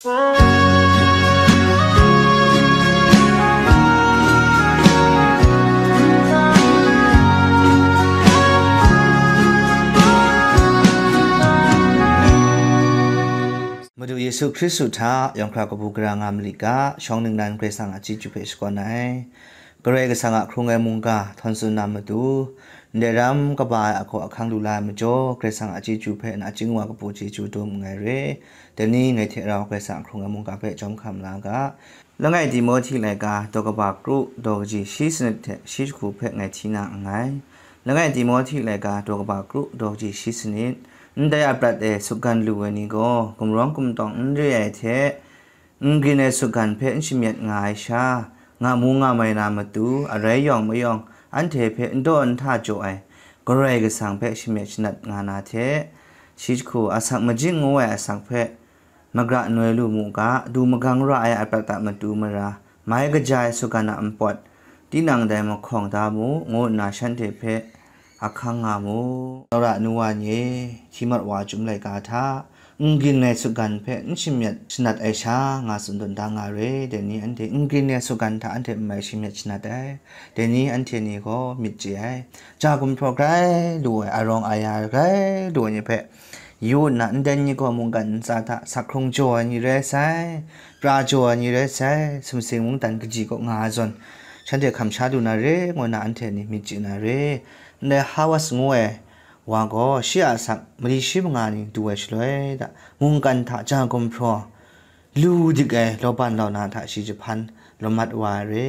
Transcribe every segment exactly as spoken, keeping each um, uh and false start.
Madu Yesu Hkristu hta yawng hkra kabu gara nga malit ga, shawng ningnan Karai Kasang a chyeju hpe shakawn ai. Karai Kasang a hkrung ai mungga htawn tsun na matu, ndai ram kaba ai ahkaw ahkang lu la ai majaw, Karai Kasang a chyeju hpe nachying wa kabu chyeju dum nngai re. Dai ni ngai hte rau Karai Kasang a hkrung ai mungga hpe jawm hkam la ga. Langai Timohti laika daw kaba kru daw kaji shi sanit hte shi jahku hpe ngai hti na nngai. Langai Timohti laika daw kaba kru daw kaji shi sanit, ndai a prat e sutgan lu ai ni gaw gumrawng gumtawng n re ai hte, n grin ai sutgan hpe n shamyet nga ai sha, nga mu nga mai na matu, arai yawng mayawng, anhte hpe n daw n hta jaw ai Karai Kasang hpe shamyet shanat nga na hte, shi jahku asak majing ngu ai asak hpe magra noi lu mu ga, du magang ra ai a prat a matu mara, mai kaja ai sutgan a npawt, tinang dai mahkawng da mu, ngu nna shanhte hpe ahkang nga mu. Tsawra nu wa ni e, hti mat wa chyum laika hta, n grin ai sutgan hpe n shamyet shanat ai sha, nga tsun tawn da nga re. Dai ni anhte n grin ai sutgan hta anhte n mai shamyet shanat ai. Dai ni anhte ni gaw myit chye ai. Ja gumhpraw grai lu ai, arawng aya grai lu ai ni hpe, yu nna, ndai ni gaw mungkan ntsa hta sak hkrung jaw ai ni rai sai, pra jaw ai ni rai sai, sumsing mungdan kaji kaw nga ai zawn, shanhte hkam sha lu na re, ngu nna anhte ni myit chye na re. Ndai Hawas ngu ai wa gaw shi a asak mali shi manga ni du ai shaloi, da, mungkan hta ja gumhpraw lu dik ai lawban launa hta shi jahpan law mat wa ai re.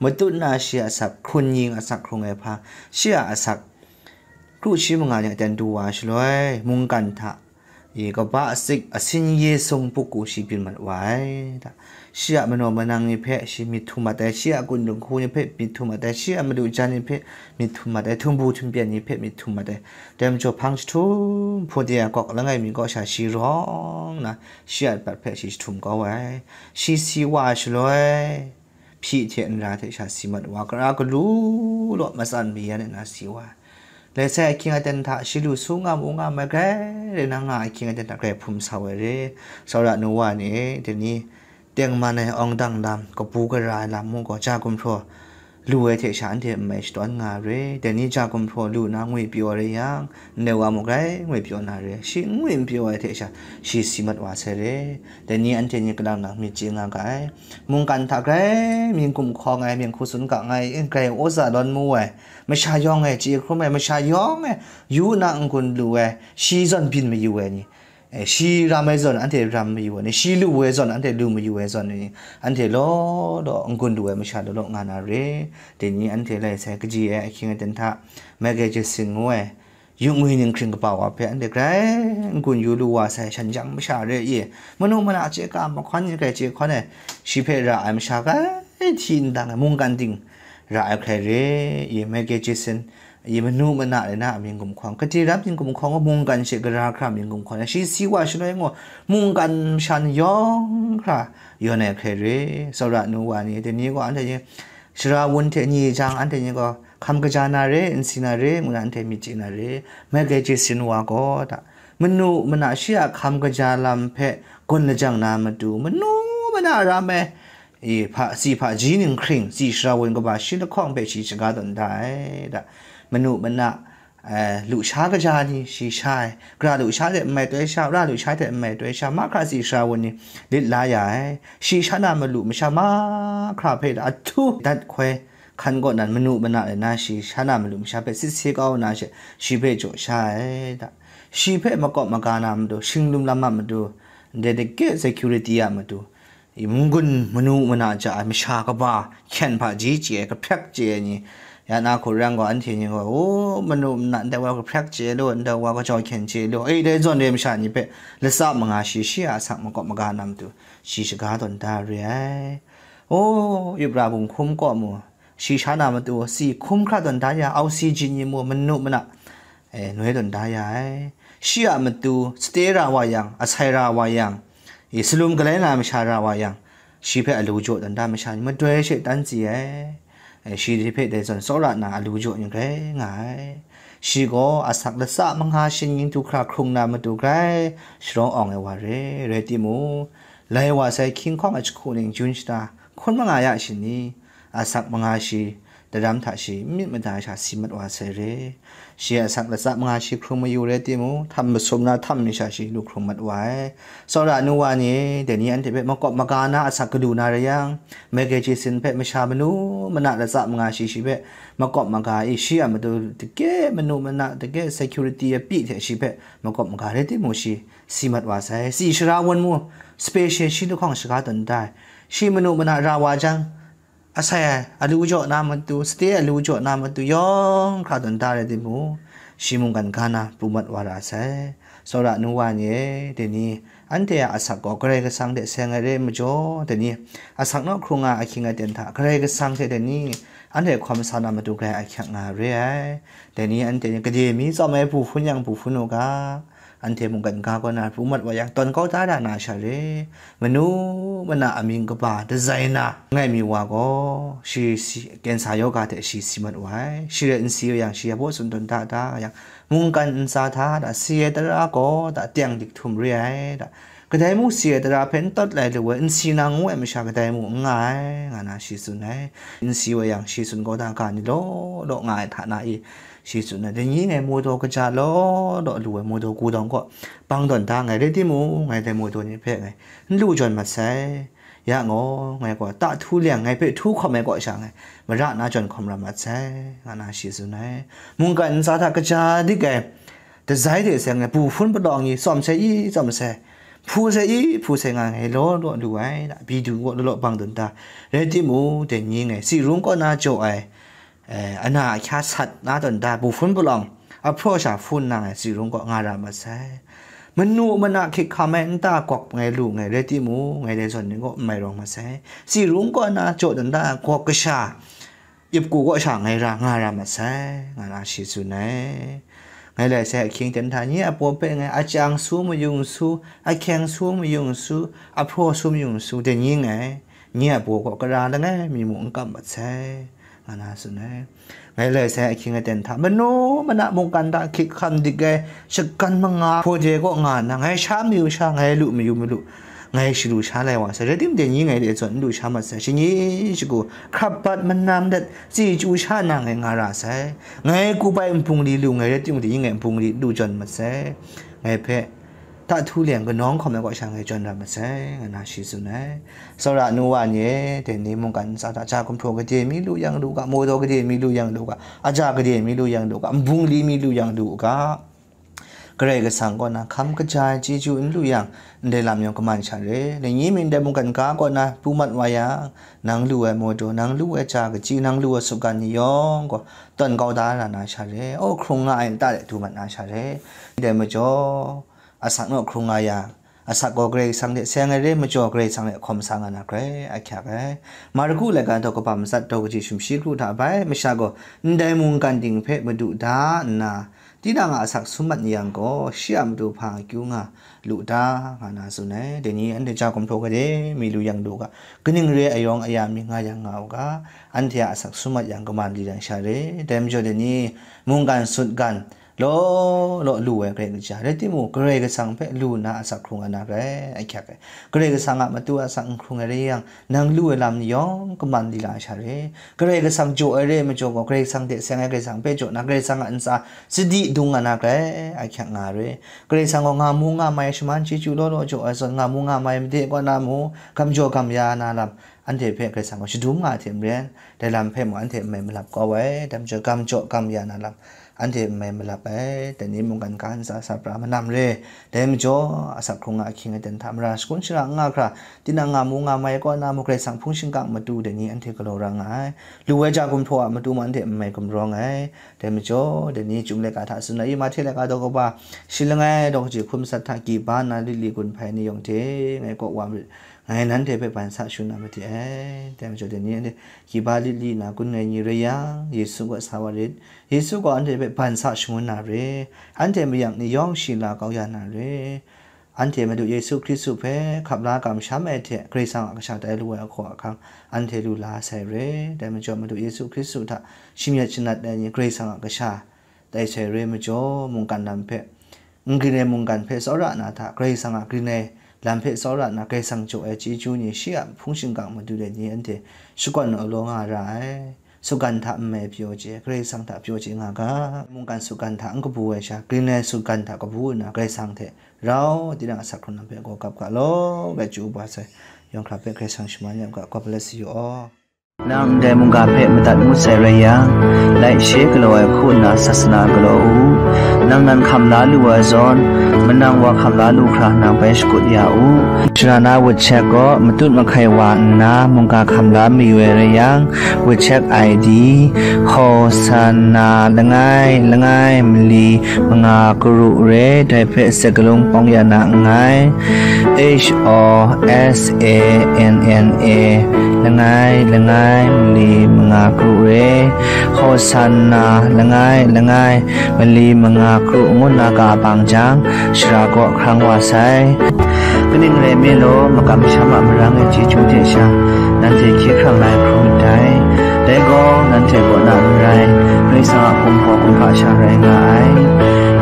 Matut na shi a asak hkrun yin asak hkrung ai hpa, shi a asak kru shi manga ni aten du wa ai shaloi, mungkan hta i kaba asik asin ye sung puku shi byin mat wa ai. Da, shi a manaw manang ni hpe shi myit htum mat ai, shi a kun dinghku ni hpe myit htum mat ai, shi a madu jan ni hpe myit htum mat ai, htumbu htumpyan ni hpe myit htum mat ai. Dai majaw hpang jahtum hput de ai kawk langai mi kaw sha shi rawng nna, shi a prat hpe shi jahtum kau ai. Shi si wa ai shaloi, hpyi hte nra hte sha si mat wa, kara galu law matsan mayan nna si wa ai. Lai sai ahkying aten hta shi lu su nga mu nga mai grai rai na nga ahkying aten hta grai hpum sau ai re. Tsawra nu wa ni e, dai ni tengman ai awng dang lam, kabu gara ai lam mung gaw ja gumhpraw lu ai hte sha anhte n mai shadawn nga ai re. Dai ni ja gumhpraw lu na ngwi pyaw ai rai yang, ndai wa mung grai ngwi pyaw na re. Shi n ngwi n pyaw ai hte sha, shi si mat wa sai re. Dai ni anhte ni kalang nang myit chye nga ga ai. Mungkan hta grai mying gumhkawng ai, mying hku tsun ga ai, grai awza lawn mu ai, masha yawng e chye hkrum ai, masha yawng e yu na n-gun lu ai, shi zawn byin mayu ai ni, eh, shi ram ai zawn anhte ram mayu ai ni, shi lu ai zawn anhte lu mayu ai zawn ni, anhte law law n-gun lu ai masha law law nga na re. Dai ni anhte lai sai kaji ai ahkying aten hta, Michael Jackson ngu ai, yu ngwi ninghkring kaba wa hpe anhte grai n-gun yu lu wa sai, shan jang masha re i, manu mana chye ka mahkawn ni grai chye hkawn ai, shi hpe ra ai masha grai hti ndang ai, mungkan ting ra ai hkrai re i, Michael Jackson, i manu mana rai na a mying gumhkawng, kade ram mying gumhkawng gaw mungkan she gara hkra mying gumhkawng, shi si wa shaloi gaw mungkan masha ni yawng hkra yawn ai hkrai re. Tsawra nu wa ni, dai ni gaw anhte ni shara wun hte ni jang, anhte ni gaw hkam kaja na re, n si na re, ngu na anhte myit chye na re. Michael Jackson wa gaw da, manu mana shi a hkam kaja lam hpe gawn lajang na matu, manu mana ram ai, i, hpa, si hpaji ninghkring, si shara wun kaba shi lahkawng hpe shi shaga tawn da ai, da. Manu mana, eh, lusha kaja ni shi sha ai, gara lusha hte n mai toi sha, ra lusha hte n mai toi sha, mahkra si shara wun ni lit la ya ai. Shi sha na malu masha mahkra hpe da ahtu dat hkoi hkan kaw nan, manu mana rai na shi sha na malu masha hpe sit se kau na she, shi hpe jaw sha ai, da. Shi hpe makawp maga na matu, shinglum lam a matu, dedicate security a matu, i n-gun manu mana ja ai masha kaba hkyen hpaji chye ai, kahprek chye ai ni, ya na hku rai yang gaw, anhte ni gaw, "O, manu mana ndai wa kahprek chye lu, ndai wa kachyaw hkyen chye lu," e, dai zawn re ai masha ni hpe latsa manga shi shi a asak makawp maga na matu, shi shaga tawn da re ai. O, Ibra bunghkum kaw mu, shi sha na matu, si hkum hkra tawn da ya, oxygen ni mu, manu mana, e, noi tawn da ya ai. Shi a matu, saute ra wa yang, asai ra wa yang, i, salum galai na masha ra wa yang, shi hpe alu jaw tawn da masha ni, madoi shaitan si ai. E, shi hpe dai zawn tsawra na alu jaw ni grai nga ai. Shi gaw asak latsa manga shin yin du hkra hkrung na matu grai sharawng awng ai wa re, rai timung, Lai wa sai hkying hkawng ai jahku ning jun shata hkun manga ya shi ni, asak manga shi daram hta shi n myit mada sha si mat wa sai re. Shi asak latsa manga shi hkrung mayu rai timung, htam masum na htam mi sha shi lu hkrung mat wa ai. Tsawra nu wa ni, dai ni anhte hpe makawp maga na asak galu na rai yang, Michael Jackson hpe masha manu mana latsa manga shi shi hpe makawp maga i, shi a matu dage manu mana dage security apyi hte shi hpe makawp maga rai timung shi si mat wa sai. Tsi shara wan mu, special shi lahkawng shaga tawn da ai. Shi manu mana ra wa jang, asai alu jaw na matu, sade alu jaw na matu yawng hkra tawn da rai timung, shi mungkan ga na pru mat wa ra sai. Tsawra nu wa ni e, dai ni anhte a asak gaw Karai Kasang hte seng ai re ai majaw, dai ni asak naw hkrung nga ahkying aten hta Karai Kasang hte dai ni anhte hkawm sa na matu grai ahkyak nga re ai. Dai ni anhte ni gade mi tsawm ai bu hpun yang bu hpun u ga, anhte mungkan ga kaw na pru mat wa yang tawn kau da ra na sha re. Manu mana amying kaba dazai na ngai mi wa gaw, shi si, kensa yoga hte shi si mat wa ai. Shi rai n si yang shi ya baw tsun tawn da da yang, mungkan ntsa hta da si ai tara gaw da teng dik htum re ai da. Kadai mung si ai tara hpe n tawt lai lu ai, n si na ngu ai masha kadai mung n nga ai, nga na shi tsun ai. N si wa yang shi tsun kau da ga ni law law nga ai hta na i, shi tsun ai. Dai ni ngai modaw kaja law law lu ai modaw kudawng kaw bang tawn da ngai rai timung, ngai dai modaw ni hpe ngai n lu jawn mat sai. Ya ngaw, ngai gaw ta htu liang ngai hpe htu hkawm ai kaw sha ngai mara na jawn hkawm ra mat sai, nga na shi tsun ai. Mungkan ntsa hta kaja dik ai dazai hte seng ai bu hpun palawng ni tsawm sai i tsawm sai, hpu sai i hpu sai nga ngai law law lu ai, da, bi du gaw law law bang dun da. Rai timung, dai ni ngai tsi rung kaw na jaw ai, eh, ana ahkya sat na tawn da bu hpun palawng, ahpraw sha hpun na ngai tsi rung kaw nga ra mat sai. Manu mana hkyik hkam ai nta gawk ngai lu ngai rai timung, ngai dai zawn ni gaw n mai rawng mat sai. Tsi rung kaw na jaw tawn da gawk kasha, ip ku kaw sha ngai ra nga ra mat sai, nga na shi tsun ai. Ngai lai sai ahkying ten hta ni a baw hpe ngai achang su mayung su, ahkyeng su mayung su, ahpraw su mayung su, dai ni ngai, ni a baw kaw kara langai mi mung n kam mat sai, nga na tsun ai. Ngai lai sai ahkying aten hta manu mana mungkan hta hkyik hkam dik ai shagan manga hpaw de kaw nga nna, ngai sha mayu sha, ngai lu mayu malu, ngai shalu sha lai wa sai, rai timung dai ni ngai de zawn n lu sha mat sai, shani shagu hkrap bat manam dat tsi chyu sha na ngai nga ra sai. Ngai kup ai nbungli lu ngai rai timung, dai ni ngai nbungli lu jawn mat sai. Ngai hpe ta htu liang kanawng hkawm ai kaw sha ngai jawn ra mat sai, nga na shi tsun ai. Tsawra nu wa ni e, dai ni mungkan ntsa hta ja gumhpraw gade mi lu yang lu ga, modaw gade mi lu yang lu ga, aja gade mi lu yang lu ga, nbungli mi lu yang lu ga. Karai Kasang kaw na hkam kaja ai chyeju n lu yang, ndai lam yawng kaman sha re. Dai ni mi ndai mungkan ga kaw na pru mat wa yang, nang lu ai modaw, nang lu ai ja kaji, nang lu ai sutgan ni yawng gaw tawn kau da ra na sha re. Aw, hkrung nga ai nta de du mat na sha re. Dai majaw, asak naw hkrung nga yang, asak gaw Karai Kasang hte seng ai re majaw, Karai Kasang hte hkawm sa nga na grai ahkyak ai. Marku laika daw kaba matsat daw kaji sumshi kru hta bai masha gaw ndai mungkan ting hpe madu da nna, tinang a asak sum mat ni yang gaw, shi a matu hpa akyu nga lu ta, nga na tsun ai. Dai ni anhte ja gumhpraw gade mi lu yang lu ga, kaning re ai yawng aya mi nga yang nga u ga, anhte a asak sum mat yang kaman li yang sha re. Dai majaw dai ni mungkan sutgan law law lu ai grai kaja rai timung, Karai Kasang hpe lu nna asak hkrung ai na grai ahkyak ai. Karai Kasang a matu asak n hkrung ai rai yang, nang lu ai lam ni yawng kaman li la ai sha re. Karai Kasang jaw ai re ai majaw gaw, Karai Kasang hte seng ai Karai Kasang hpe jaw na, Karai Kasang a ntsa sadi dung nga na grai ahkyak nga re. Karai Kasang gaw nga mu nga mai shaman chyeju law law jaw ai zawn, nga mu nga mai made kaw na mu, gam jaw gam ya na lam, anhte hpe Karai Kasang gaw shadum nga ai hte maren, dai lam hpe mung anhte n mai malap kau ai, dai majaw gam jaw gam ya na lam, anhte n mai malap ai. Dai ni mungkan ga ntsa sa pra manam re. Dai majaw, asak hkrung nga ahkying aten hta mara shakun shara n nga hkra, tinang nga mu nga mai kaw na mu, Karai Kasang hpung shingkang matu dai ni anhte galaw ra nga ai. Lu ai ja gumhpraw a matu mung anhte n mai gumrawng ai. Dai majaw, dai ni Chyum laika hta tsun ai, Mahte laika daw kaba shi langai daw kaji hkun matsat hta, kyi ba nna lit li gun hpai ni yawng hte ngai kaw wa marit, ngai nanhte hpe ban sa shangun na made ai. Dai majaw, dai ni anhte kyi ba lit li nna gun ai ni rai yang, Yesu kaw sa wa rit. Yesu gaw anhte hpe ban sa shangun na re, anhte mayak ni yawng shi la kau ya na re. Anhte Madu Yesu Hkristu hpe hkap la kamsham ai hte Karai Kasang a kasha tai lu ai ahkaw ahkang anhte lu la sai re. Dai majaw, Madu Yesu Hkristu hta shimyet shanat ai ni Karai Kasang a kasha tai sai re majaw, mungkan lam hpe, n grin ai mungkan hpe tsawra na hta Karai Kasang a grin ai lam hpe tsawra nna Karai Kasang jaw ai chyeju ni shi a hpung shingkang madu de ni anhte shakawn awlaw nga ra ai. Sutgan hta nme pyaw chye, Karai Kasang hta pyaw chye nga ga, mungkan sutgan hta n kabu ai sha, Greenland sutgan hta kabu nna Karai Kasang hte rau tinang a sak hkrung lam hpe gaw gap ga law, bai chyu u ba sai, yawng hkra hpe Karai Kasang shaman ya u ga, God bless you all. Nang ndai mungga hpe madat ngut sai rai yang, laishe galaw ai hku nna sasana galaw u. Nang nan hkam la lu ai zawn, manang wa hkam la lu hkra nang bai shakut ya u. Shara na WeChat gaw matut mahkai wa nna mungga hkam la mayu ai rai yang, WeChat I D, Hosanna langai langai mali manga karu re, dai hpe sek galung pawng ya na nngai. H O S A N N A langai langai mali manga karu re, Hosanna langai langai mali manga karu ngu nna ka bang jang, shara kaw hkrang wa sai. Kaning rai nme law, makam masham a marang ai chyeju hte sha, nanhte hkye hkrang la ai hkrum ndai. Dai gaw, nanhte kaw na n rai, Karai Kasang a hkum hpaw hkum hkasha rai nga ai.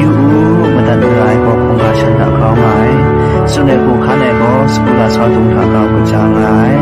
Yu u, madat mara ai gaw hkungga shan hta grau nga ai. Tsun ai hku hkan ai gaw, sagu lasau dung hta grau kaja nga ai.